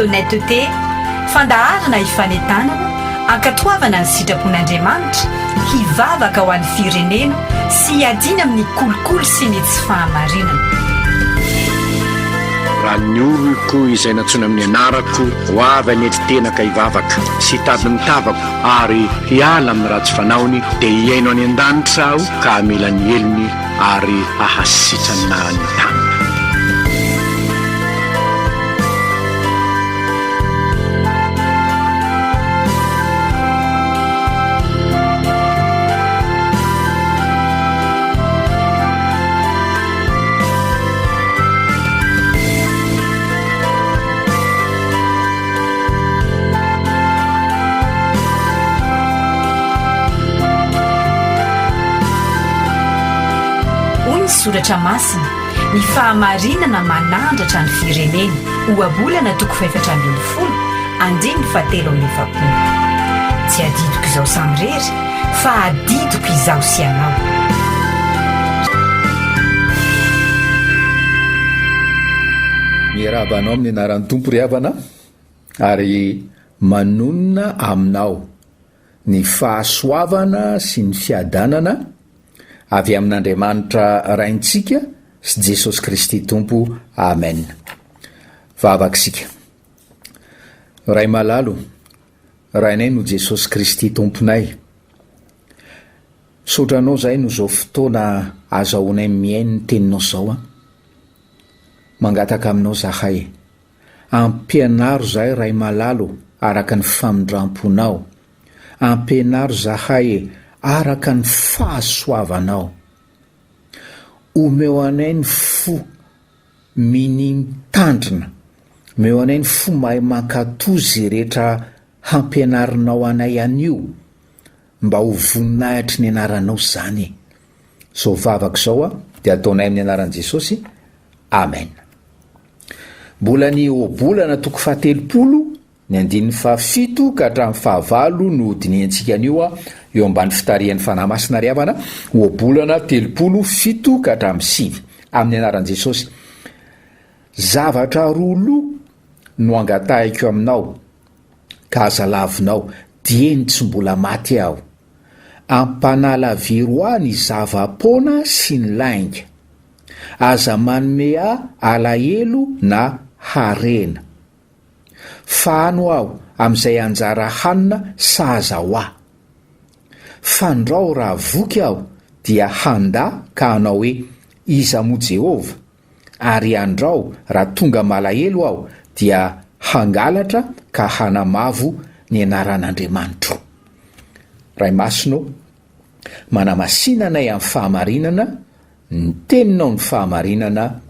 d'honnêteté, fandaharana hifanentanana, hankatoavana ny sitrapon'Andriamanitra, hivavaka ho an'ny firenena sy hiadiana amin'ny kolikoly sy ny tsy fahamarinana. Raha ny oloko izay nantsoina amin'ny anarako ho avy hanetry tena ka hivavaka sy hitady ny tavako ary hiala amin'ny ratsy fanaony, dia hihaino any an-danitra Aho ka hamela ny helony ary hahasitrana ny taniny. Hoy ny Soratra Masina, Ny fahamarinana manandratra ny firenena. Ohabolana toko fahefatra ambin'ny folo, andininy fahatelo amby efapolo. Tsy adidiko izaho samirery, fa adidiko izaho sy ianao. Miarahaba anao amin'ny anaran'ny Tompo ry havana ary manonona aminao ny fahasoavana sy ny fiadanana avy amin'Andriamanitra Raintsika sy Jesosy Kristy Tompo. Amen. Vavaka isika. Ray malalo, Rainay no Jesosy Kristy Tomponay. Misaotra Anao zahay noho izao fotoana azahoanay mihaino ny Teninao izao an. Mangataka Aminao zahay. Ampianaro zahay Ray malalo araka ny famindramponao. Ampianaro zahay araka ny fahasoavanao. Omeo anay ny fo minia mitandrina. Omeo anay ny fo mahay mankatò ze rehetra hampianarinao anay anio. Mba ho voninahitry ny anaranao izany e. Izao vavaka izao dia ataonay amin'ny anaran'i Jesosy. Amen. Mbola ny ohabolana toko fahatelopolo, ny andininy fahafito ka hatramin'ny fahavalo no hodinihantsika anio eo ambany fitarihan'ny Fanahy Masina ry havana, ohabolana 30, fito ka hatramin'ny sivy. Amin'ny anaran'i Jesosy. Zavatra roa loha no angatahiko aminao, ka aza lavinao, dieny tsy mbola maty aho. Ampanalaviro ahy ny zava-poana sy ny lainga. Aza manome ahy alahelo na harena. Fahano aho amin'izay anjara hanina sahaza ho ahy. Fandrao raha voky aho dia handà ka hanao hoe, Iza moa Jehovah? Ary andrao raha tonga malahelo aho dia hangalatra ka hanamavo ny anaran'Andriamanitro. Ray Masina ô, manamasina anay amin'ny fahamarinana, ny Teninao ny fahamarinana.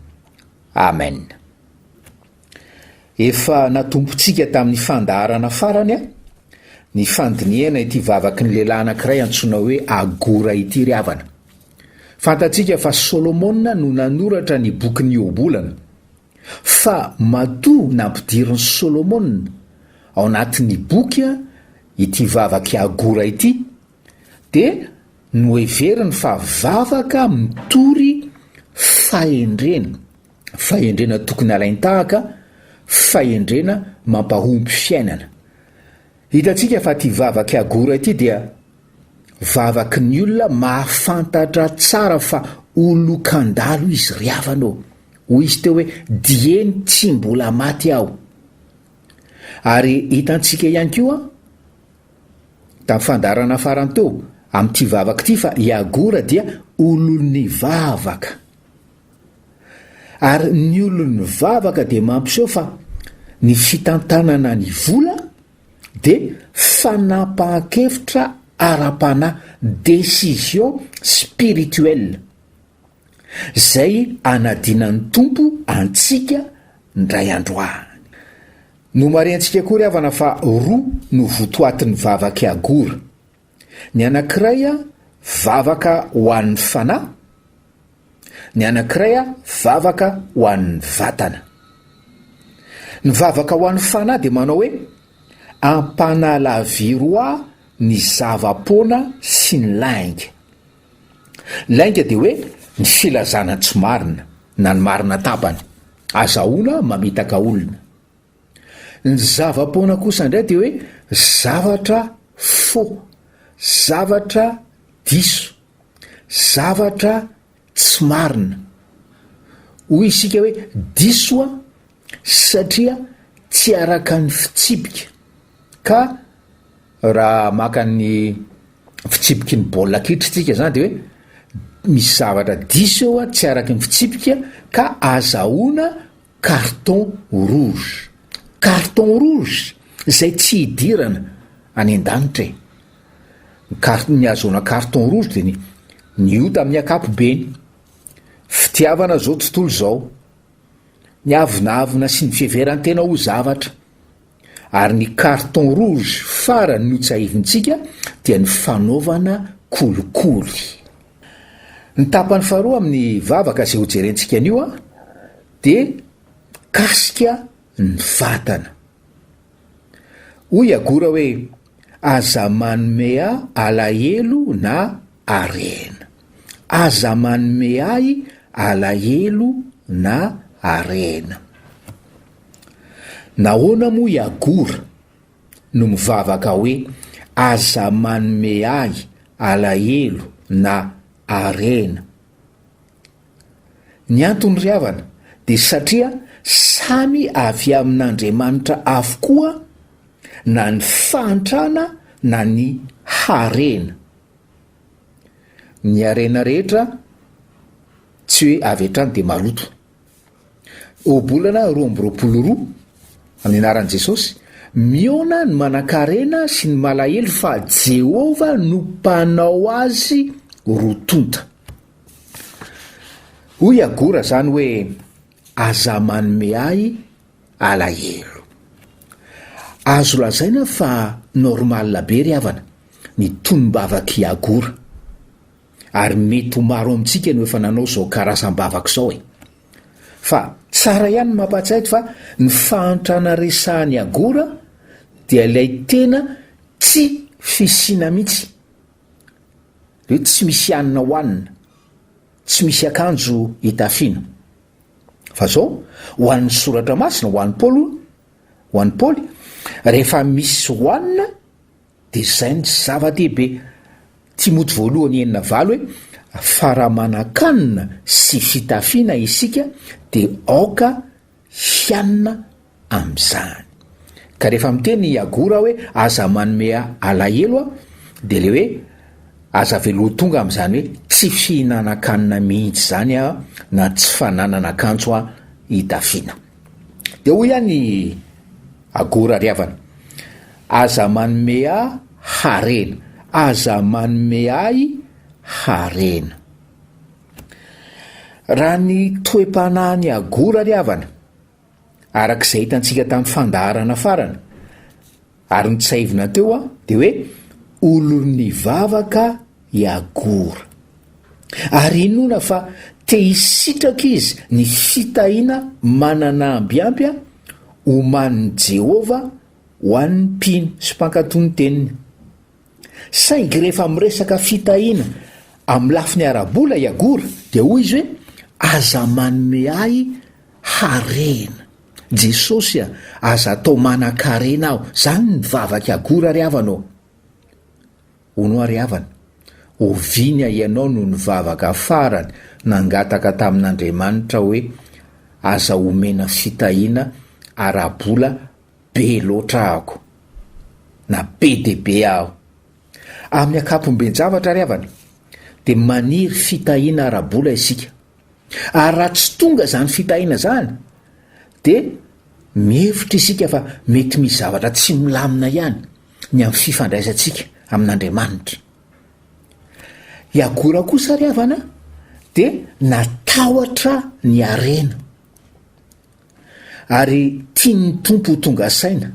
Amen. Efa natombotsika tamin'ny fandaharana farany ny fandinihana ity vavaky ny lehilahy anankiray antsoina hoe Agora ity ry havana. Fantatsika fa Solomona no nanoratra ny bokin'ny Ohabolana. Fa matoa nampidirin'i Solomona ao anatin'ny boky ity vavak'i Agora ity, dia noheveriny fa vavaka mitory fahendrena, fahendrena tokony halain-tahaka, fahendrena mampahomby fiainana. Hitantsika fa ity vavak'i Agora ity dia vavaky ny olona mahafantatra tsara fa olon-kandalo izy ry havana ô. Hoy izy teo hoe dieny tsy mbola maty aho. Ary hitantsika ihany koa tamin'ny fandaharana farany teo amin'ity vavaka ity fa i Agora dia olon'ny vavaka. Ary ny olon'ny vavaka dia mampiseho fa ny fitantanana ny vola dia fanapahan-kevitra ara-panahy, décision spirituelle, izay anadinan'ny Tompo antsika indray andro any. Nomarihantsika koa ry havana fa roa no votoatin'ny vavak'i Agora. Ny anankiray vavaka ho an'ny fanahy, Ny anankiray vavaka ho an'ny vatana. Ny vavaka ho an'ny fanahy dia manao hoe, Ampanalaviro ahy ny zava-poana sy ny lainga. Lainga dia hoe ny filazana tsy marina na ny marina tapany, azahoana mamitaka olona. Ny zava-poana kosa indray dia hoe zavatra faux, zavatra diso, zavatra tsy marina. Hoy isika hoe diso an, satria tsy araka ny fitsipika. Ka raha maka ny fitsipiky ny baolina kitra isika zany de hoe misy zavatra diso eo an, tsy araky ny fitsipika ka azahoana carton rouge. Carton rouge izay tsy hidirana any an-danitra e. Ny cart- ny ahazoana carton rouge dia ny ny ota amin'ny ankapobeny, fitiavana izao tontolo izao, ny avonavona sy ny fiheveran-tena ho zavatra. Ary ny carton rouge farany notsahivintsika dia ny fanaovana kolikoly. Ny tapany faharoa amin'ny vavaka izay hojerentsika anio dia mikasika ny vatana. Hoy Agora hoe, Aza manome ahy alahelo na harena. Aza manome ahy alahelo na harena. Nahoana moa i Agora no mivavaka hoe, Aza manome ahy alahelo na harena? Ny antony ry havana dia satria samy avy amin'Andriamanitra avokoa na ny fahantrana na ny harena. Ny harena rehetra tsy hoe avy hatrany dia maloto. Ohabolana 22, amin'ny anaran'i Jesosy, Mihaona ny manankarena sy ny malahelo fa Jehovah no mpanao azy roa tonta. Hoy Agora izany hoe, Aza manome ahy alahelo. Azo lazaina fa normal be ry havana ny tonom-bavak'i Agora. Ary mety ho maro amintsika no efa nanao izao karazam-bavaka izao e. Fa tsara ihany ny mampahatsiahy fa ny fahantrana resahan'i Agora dia ilay tena tsy fisiana mihitsy. Hoe tsy misy hanina hohanina, tsy misy akanjo hitafiana. Fa zao, ho an'ny soratra masina, ho an'i Paoly, ho an'i Paoly, rehefa misy hohanina dia izay no zava-dehibe. Timoty voalohany 6 8 hoe, fa raha manan-kanina sy fitafiana isika dia aoka hianina amin'izany. Ka rehefa miteny i Agora hoe aza manome ahy alahelo aho, dia ilay hoe aza avela ho tonga amin'izany hoe tsy fihinanan-kanina mihitsy izany aho na tsy fananana akanjo aho hitafiana. Dia hoy ihany i Agora ry havana, aza manome ahy harena, aza manome ahy harena. Raha ny toe-panahin'i Agora ry havana, araka izay hitantsika tamin'ny fandaharana farany, ary notsiahivina teo dia hoe olon'ny vavaka i Agora. Ary inoana fa te hisitraka izy ny fitahiana manana ambiampy omanin'i Jehovah ho an'ny mpino sy mpankatò ny teniny. Saingy rehefa miresaka fitahiana amin'ny lafiny ara-bola i Agora dia hoy izy hoe, Aza manome ahy harena. Jesosy a, aza atao manan-karena aho. Izany ny vavak'i Agora ry havana ô. Hono hoa ry havana, oviana ianao no nivavaka farany nangataka tamin'Andriamanitra hoe aza omena fitahiana ara-bola be loatra aho na be dia be aho. Amin'ny ankapoben-javatra ry havana dia maniry fitahiana ara-bola isika. Ary raha tsy tonga izany fitahiana izany dia mihevitra isika fa mety misy zavatra tsy milamina ihany ny amin'ny fifandraisantsika amin'Andriamanitra. I Agora kosa ry havana dia natahotra ny harena. Ary tian'ny Tompo ho tonga saina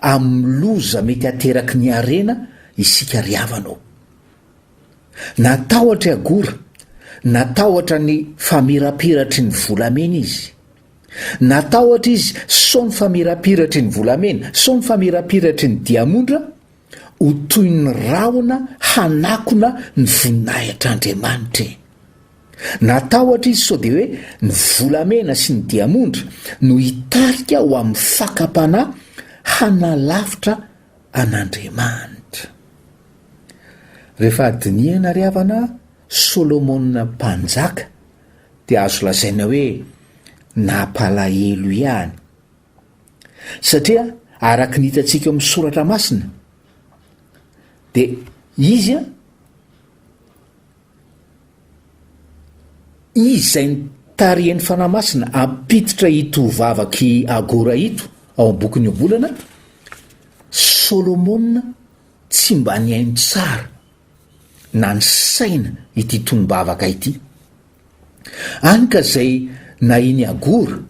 amin'ny loza mety hateraky ny harena isika ry havana ô. Natahotra i Agora, natahotra ny famirapiratry ny volamena izy. Natahotra izy sao ny famirapiratry ny volamena, sao ny famirapiratry ny diamondra ho toy ny rahona hanakona ny voninahitr'Andriamanitra e. Natahotra izy sao dia hoe ny volamena sy ny diamondra no hitarika ho amin'ny fakam-panahy hanalavitra an'Andriamanitra. Rehefa dinihana ry havana, Solomona mpanjaka dia azo lazaina hoe nampalahelo ihany. Satria araka ny hitantsika eo amin'ny soratra masina dia izy an, Izy izay notarihin'ny Fanahy Masina hampiditra ito vavak'i Agora ito ao amin'ny bokin'ny Ohabolana, Solomona tsy mba nihaino tsara na nisaina ity tonom-bavaka ity. Hany ka izay nahin'i Agora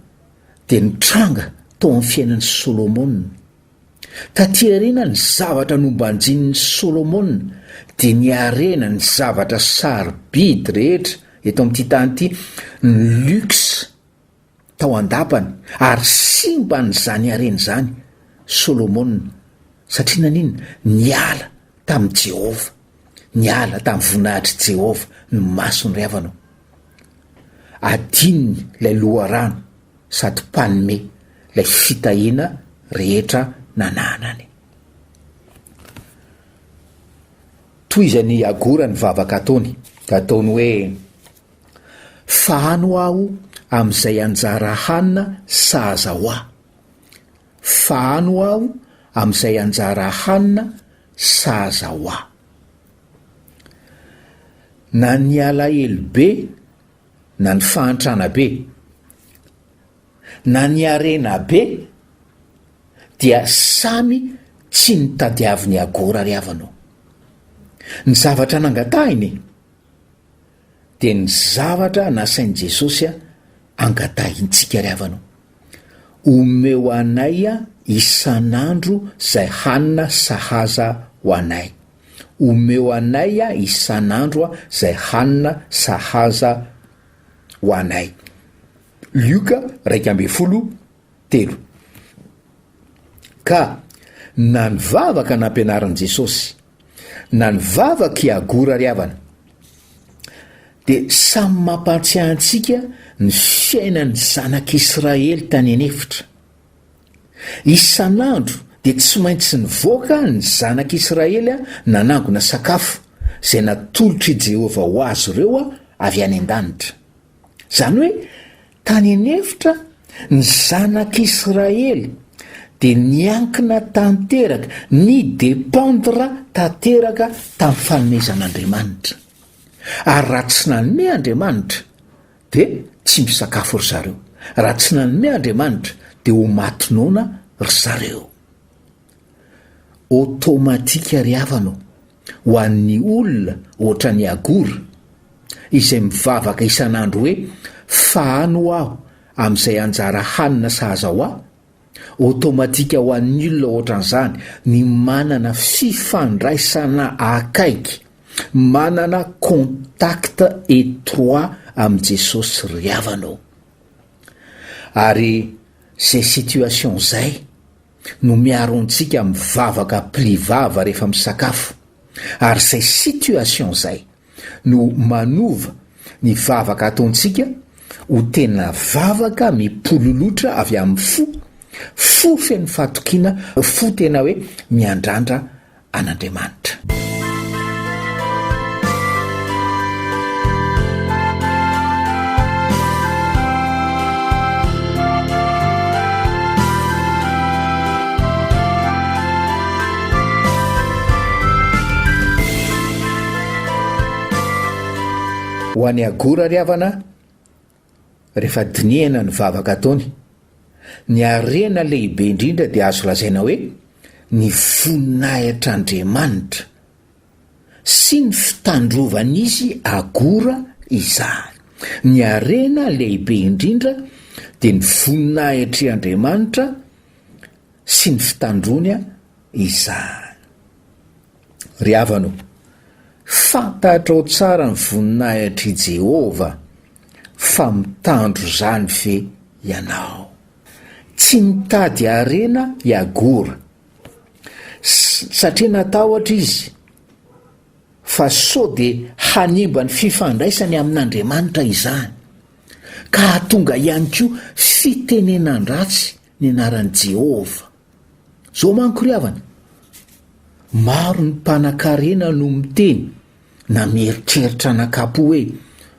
dia nitranga tao amin'ny fiainan'i Solomona. Taty aoriana ny zavatra nobanjinin'i Solomona dia ny harena, ny zavatra sarobidy rehetra eto amin'ity tany ity, ny luxe tao an-dapany, ary simban'izany harena izany Solomona, satria naninona? Niala tamin'i Jehovah, niala tamin'ny voninahitr'i Jehovah ny masony ry havana ô. Adinony ilay loharano sady mpanome ilay fitahiana rehetra nananany. Tohizan'i Agora ny vavaka ataony, ka ataony hoe, Fahano aho amin'izay anjara hanina sahaza ho ahy. Fahano aho amin'izay anjara hanina sahaza ho ahy. Na ny alahelo be na ny fahantrana be, na ny harena be dia samy tsy notadiavin'i Agora ry havana ô. Ny zavatra nangatahiny dia ny zavatra nasain'i Jesosy angatahintsika ry havana ô. Omeo anay isan'andro izay hanina sahaza ho anay. Omeo anay isan'andro izay hanina sahaza ho anay. Lioka 11, 3. Ka na ny vavaka nampianarin'i Jesosy, na ny vavak'i Agora ry havana, dia samy mampantsiahy antsika ny fiainan'ny zanak'Israely tany an'efitra. Isan'andro dia tsy maintsy nivoaka ny zanak'Israely nanangona sakafo izay natolotr'i Jehovah ho azy ireo avy any an-danitra. Izany hoe, tany an'efitra, ny zanak'Israely dia niankina tanteraka, ni-dépendre tanteraka tamin'ny fanomezan'Andriamanitra. Ary raha tsy nanome Andriamanitra, dia tsy misakafo ry zareo. Raha tsy nanome Andriamanitra dia ho maty noana ry zareo. Automatique ry havana ô, ho an'ny olona ohatran'i Agour, izay mivavaka isan'andro hoe fahano aho amin'izay anjara hanina sahaza ho ahy, automatique ho an'ny olona ohatran'izany ny manana fifandraisana akaiky, manana contact étroit amin'i Jesosy ry havana ô. Ary zay situation zay no miaro antsika mivavaka pli vava rehefa misakafo, ary zay situation zay no manova ny vavaka ataontsika ho tena vavaka mipololotra avy amin'ny fo, fo feno fahatokiana, fo tena hoe miandrandra an'Andriamanitra. Ho an'i Agora ry havana, rehefa dinihana ny vavaka ataony, ny harena lehibe indrindra dia azo lazaina hoe ny voninahitr'Andriamanitra sy ny fitandrovan'izy Agora izany. Ny harena lehibe indrindra dia ny voninahitr'i Andriamanitra sy ny fitandrony izany. Ry havana ô, fantatrao tsara ny voninahitr'i Jehovah, fa mitandro izany ve ianao? Tsy nitady harena i Agora, satria natahotra izy. Fa sao dia hanimba ny fifandraisany amin'Andriamanitra izany, ka hahatonga ihany koa fitenenan-dratsy ny anaran'i Jehovah. Izao manko ry havana, maro ny mpanankarena no miteny na mieritreritra anakapo hoe,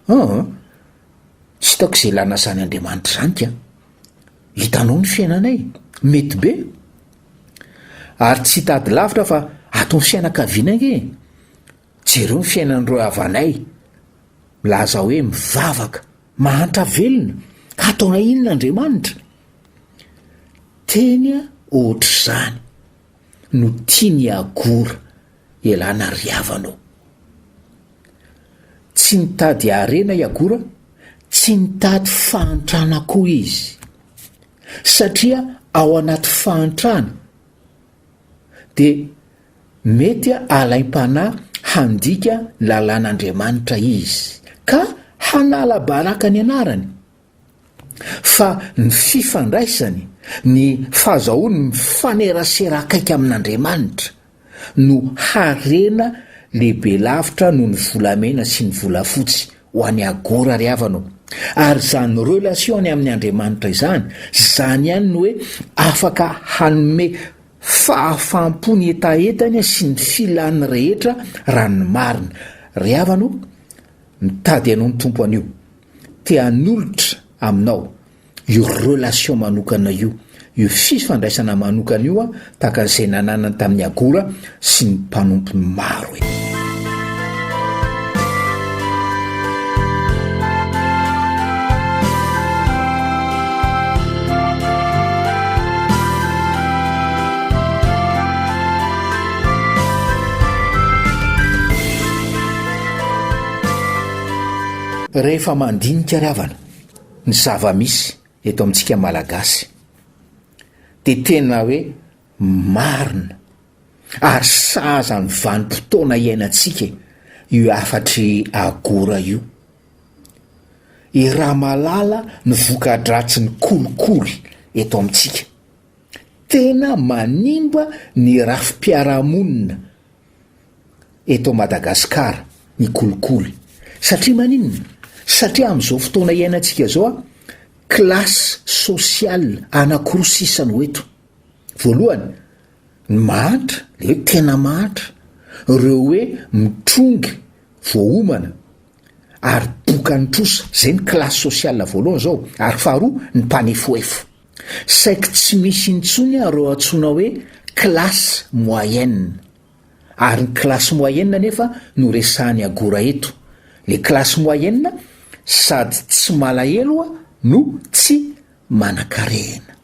Aa, tsy hitako izay ilana izany Andriamanitra izany ka. Hitanao ny fiainanay, mety be. Ary tsy hitady lavitra fa ato amin'ny fianakaviana ange e! Jereo ny fiainan'ireo havanay, milaza hoe mivavaka, mahantra velona, ka ataonay inona Andriamanitra? Teny ohatr'izany no tian'i Agora ialana ry havana ô! Tsy nitady harena i Agora, tsy nitady fahantrana koa izy. Satria ao anaty fahantrana dia mety alaim-panahy handika ny lalàn'Andriamanitra izy, ka hanala baraka ny anarany. Fa ny fifandraisany, ny fahazahoany mifanerasera akaiky amin'Andriamanitra, no harena lehibe lavitra noho ny volamena sy ny volafotsy ho an'i Agora ry havana ô. Ary izany relation-ny amin'ny Andriamanitra izany, izany ihany no hoe afaka hanome fahafaham-po ny hetahetany sy ny filany rehetra raha ny marina. Ry havana ô, mitady anao ny Tompo anio. Te hanolotra aminao io relation manokana io, io fifandraisana manokana io tahaka an'izay nananany tamin'i Agora sy ny mpanompony maro e. Rehefa mandinika ry havana ny zava-misy eto amintsika Malagasy dia tena hoe marina ary sahaza ny vanim-potoana iainantsika io hafatr'i Agora io. I Ramalala ny voka-dratsin'ny kolikoly eto amintsika. Tena manimba ny rafi-piarahamonina eto Madagascar ny kolikoly. Satria maninona? Satria amin'izao fotoana iainantsika izao a, classe sociale anankiroa sisa no eto. Voalohany, ny mahantra, le hoe tena mahantra, ireo hoe mitrongy voaomana ary bokan'ny trosa, zay ny classe sociale voalohany izao, ary faharoa ny mpanefoefo. Saiky tsy misy intsony ireo antsoina hoe classe moyenne. Ary ny classe moyenne anefa no resahan'i Agora eto. Le classe moyenne sady tsy malahelo no tsy manankarena.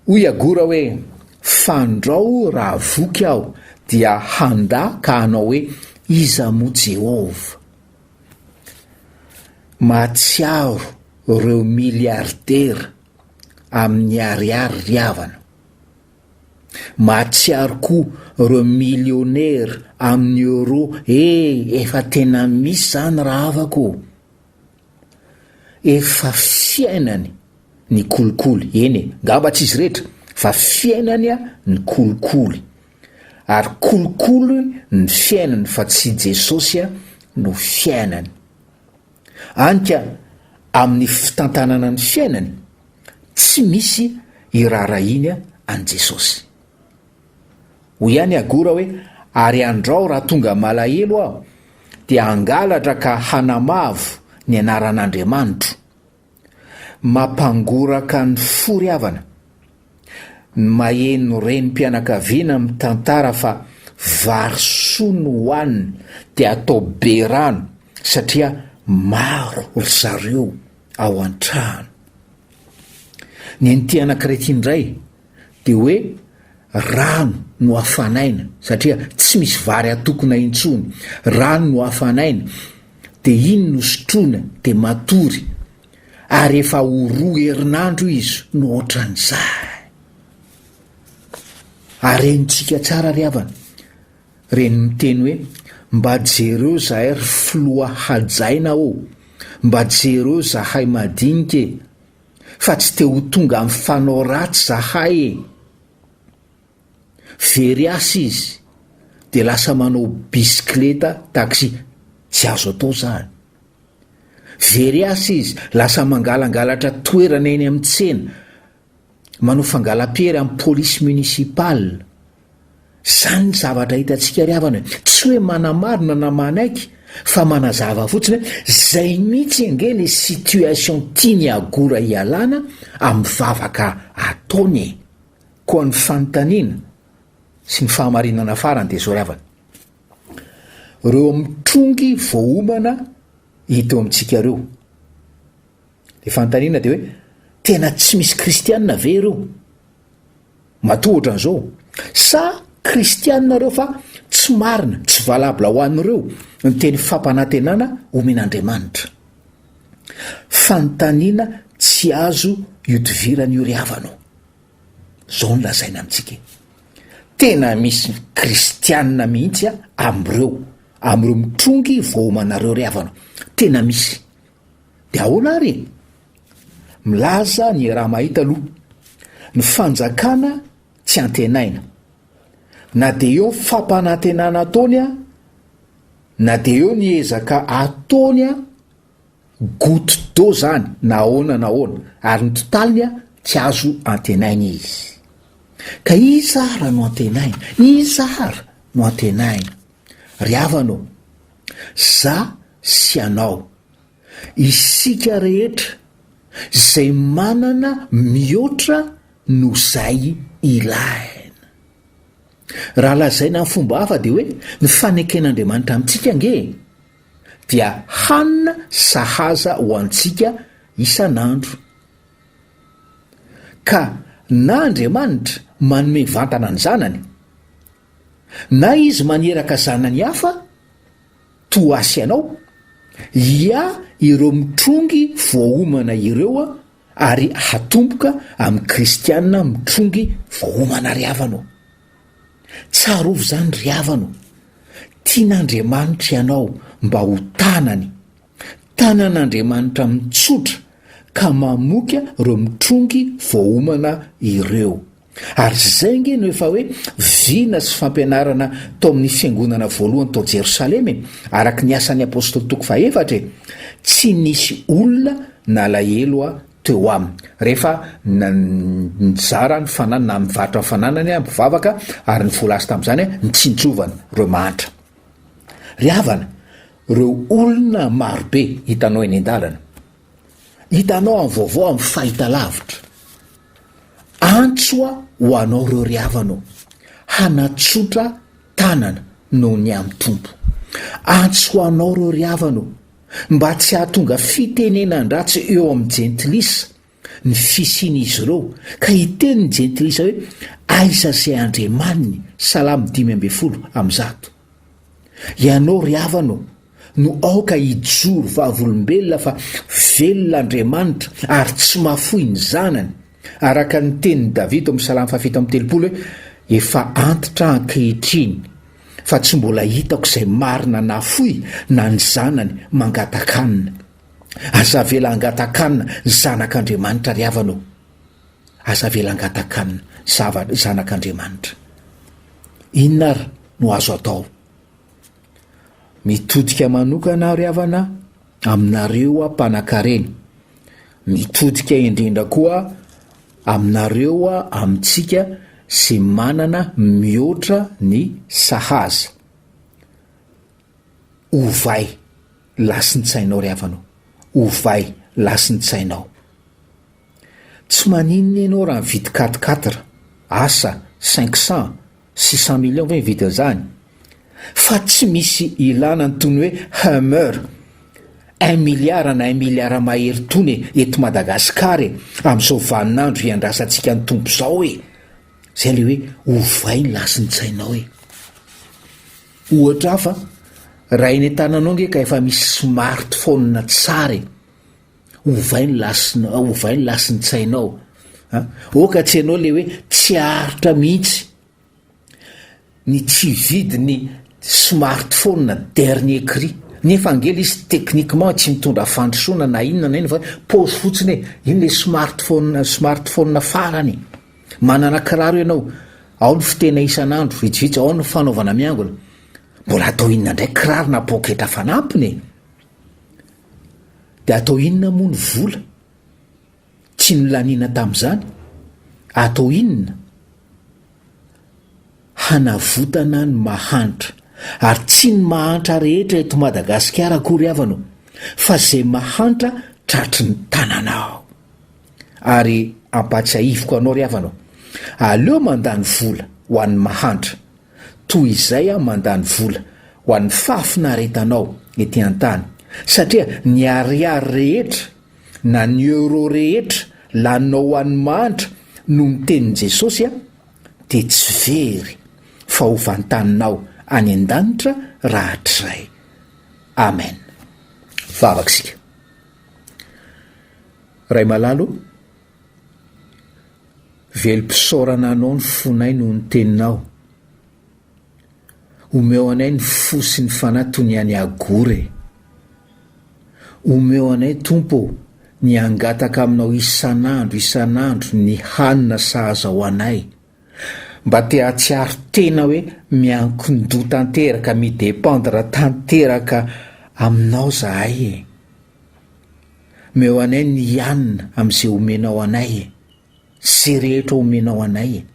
Hoy Agora hoe, Fandrao raha voky aho dia handà ka hanao hoe, Iza moa Jehovah? Mahatsiaro ireo miliaridera amin'ny ariary ry havana. Mahatsiaro koa ireo millionnaire amin'ny euro eh efa tena misy zany rahavako ô! Efa fiainany ny kolikoly, eny e, ngamba tsy izy rehetra fa fiainany ny kolikoly. Ary kolikoly ny fiainany fa tsy Jesosy no fiainany. Any ka amin'ny fitantanana ny fiainany, tsy misy iraharahiany an'i Jesosy. Hoy ihany Agora hoe, Ary andrao raha tonga malahelo aho, dia hangalatra ka hanamavo ny anaran'Andriamanitro. Mampangoraka ny fo ry havana ny maheno renim-pianakaviana mitantara fa vary soa no hohaniny dia atao be rano satria maro ry zareo ao an-trano. Ny an'ity anankiray ity indray dia hoe rano no hafanaina satria tsy misy vary atokona intsony, rano no hafanaina dia iny no sotroina dia matory ary efa ho roa herinandro izy no ohatran'izany. Ary henontsika tsara ry havana, reny miteny hoe mba jereo zahay ry filoha hajaina ô, mba jereo zahay madinika e! Fa tsy te ho tonga amin'ny fanao ratsy zahay e! Very asa izy. dia lasa manao bisikileta taxi. Tsy azo atao izany. Very asa izy, lasa mangalangalatra toerana eny amin'ny tsena, manao fangalam-piery amin'ny police municipale. Izany ny zavatra hitantsika ry havana e. Tsy hoe manamarina na manaiky fa manazava fotsiny hoe izay mihitsy ange le situation tian'i Agora hialana amin'ny vavaka ataony e. Koa ny fanontaniana sy ny fahamarinana farany dia izao ry havana. Ireo mitrongy voaomana hita eo amintsika ireo. Le fanontaniana dia hoe tena tsy misy kristianina ve ireo? Matoa ohatran'izao. Sa kristianina ireo fa tsy marina, tsy valable ho an'ireo ny teny fampanantenana omen'Andriamanitra? Fanontaniana tsy azo ihodivirana io ry havana ô. Zao no lazaina amintsika e. Tena misy kristianina mihitsy amin'ireo, amin'ireo mitrongy voaomanareo ry havana. Tena misy. Dia ahoana ary e? Milaza ny raha mahita aloha, ny fanjakana tsy antenaina. Na dia eo ny fampanantenana ataony a, na dia eo ny ezaka ataony a, goutte d'eau zany na ahoana na ahoana, ary ny totaliny a, tsy azo antenaina izy. Ka iza ara no antenaina? Iza ara no antenaina? Ry havana ô, za sy anao, isika rehetra izay manana mihoatra noho izay ilaina. Raha lazaina amin'ny fomba hafa dia hoe ny faneken'Andriamanitra amintsika ange dia hanina sahaza ho antsika isan'andro. Ka na Andriamanitra manome vantana ny zanany, Na izy maniraka zanany hafa toa ahy sy anao, ia ireo mitrongy voaomana ireo ary hatomboka amin'ny kristiana mitrongy voaomana ry havana ô. Tsarovy izany ry havana ô, tian'Andriamanitra ianao mba ho tanany, tanan'Andriamanitra mitsotra ka mamoka ireo mitrongy voaomana ireo. Ary izay ange no efa hoe vina sy fampianarana tao amin'ny fiangonana voalohany tao Jerosalema e, araka ny Asan'ny Apostoly toko fahefatra e, tsy nisy olona nalahelo aho teo aminy. Rehefa nizara ny fananany na nivarotra ny fananany aho mpivavaka ary ny vola azo tamin'izany nitsinjovana ireo mahantra. Ry havana, ireo olona marobe hitanao eny an-dalana, hitanao amin'ny vaovao amin'ny fahitalavitra, Antso aho ho anao reo ry havana ô, hanatsotra tanana noho ny amin'ny Tompo. Antso ho anao reo ry havana ô, mba tsy hahatonga fitenenan-dratsy eo amin'ny jentilisa ny fisian'izy ireo, ka hiteny ny jentilisa hoe, Aiza izay Andriamaniny? Salamo 115. Ianao ry havana ô, no aoka hijoro vavolombelona fa velona Andriamanitra ary tsy mahafoy ny zanany, araka ny tenin'i Davida ao amin'ny Salamo fahafito amby telopolo hoe, Efa antitra aho ankehitriny, fa tsy mbola hitako izay marina nafoy na ny zanany mangata-kanina. Aza avela hangata-kanina ny zanak'Andriamanitra ry havana ô. Aza avela hangata-kanina zava zanak'Andriamanitra. Inona ary no azo atao? Mitodika manokana aho ry havana aminareo aho mpanakarena. Mitodika indrindra koa aminareo aho amintsika izay manana mihoatra ny sahaza. Ovay lasin-tsainao ry havana o, ovay lasin-tsainao. Tsy maninona ianao raha mividy quatre quatre, asa cinq cent, six cent millions ve ny vidin'izany? Fa tsy misy ilana ny tony hoe Hummer, un milliard na un milliard mahery tony e, eto Madagascar e, amin'izao vaninandro iandrasantsika ny Tompo izao e! Zay le hoe ovay ny lasin-tsainao e! Ohatra hafa, raha eny an-tananao nge ka efa misy smartphone tsara e! Ovay ny lasin, ovay ny lasin-tsainao a! Oka tsy ianao le hoe tsy haharitra mihitsy ny tsy hividy ny smartphone dernier cri, nefa ange le izy techniquement tsy mitondra fandrosoana na inona na inona fa paozy fotsiny e, iny le smartphone, smartphone farany e! Manana kiraro ianao, ao ny fitena isan'andro vitsivitsy, ao ny fanaovana miangona. Mbola atao inona indray kiraro na poketra fanampiny e? Dia atao inona moa ny vola tsy nolaniana tamin'izany? Atao inona? Hanavotana ny mahantra. Ary tsy ny mahantra rehetra eto Madagasikara akory havana o, fa izay mahantra tratry ny tananao. Ary ampahatsiahiviko anao ry havana o, aleo mandany vola ho an'ny mahantra, toy izay aho mandany vola ho an'ny fahafinaretanao ety an-tany, satria ny ariary rehetra na ny euro rehetra laninao ho an'ny mahantra noho ny tenin'i Jesosy a, dia tsy very fa ho vantaninao any an-danitra rahatrizay. Amen. Vavaka isika. Ray malala o, velom-pisaorana Anao ny fonay noho ny Teninao. Omeo anay ny fo sy ny fanahy toy ny an'i Agora e. Omeo anay Tompo ô ny hangataka Aminao isan'andro isan'andro ny hanina sahaza ho anay. Mba te hahatsiaro tena hoe miankin-doha tanteraka, mi-dépendre tanteraka Aminao zahay e. Omeo anay ny hianina amin'izay omenao anay e. Izay rehetra omenao anay e.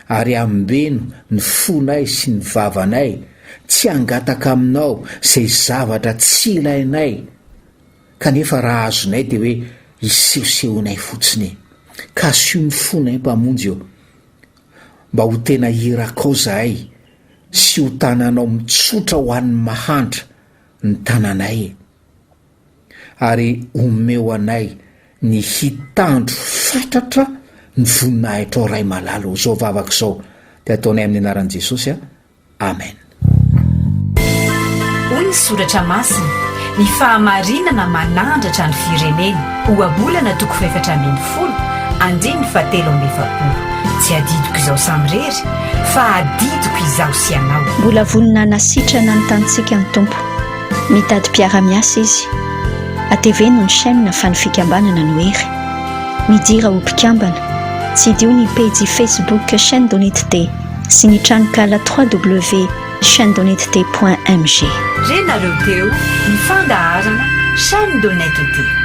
Ary ambeno ny fonay sy ny vavanay tsy hangataka aminao izay zavatra tsy ilainay kanefa raha azonay dia hoe hisehosehoanay fotsiny e. Ka asio ny fonay Mpamonjy ô. Mba ho tena irakao zahay sy ho tananao mitsotra ho an'ny mahantra ny tananay e. Ary omeo anay ny hitandro fatratra ny voninahitrao Ray malala ô. Izao vavaka izao dia ataonay amin'ny anaran'i Jesosy a. Amen. Hoy ny soratra masina, Ny fahamarinana manandratra ny firenena. Ohabolana toko fahefatra ambin'ny folo, andininy fahatelo amby efapolo. Tsy adidiko izaho samirery, fa adidiko izaho sy ianao. Mbola vonona hanasitrana ny tanintsika ny Tompo. Mitady mpiara-miasa izy. Ateveno ny chaîne fa ny fikambanana no hery. Midira ho mpikambana. Tsidiho ny pejy Facebook Chaîne d'Honnêteté sy ny tranonkala www.chaînedhonnêteté.mg. Renareo teo ny fandaharana Chaîne d'Honnêteté.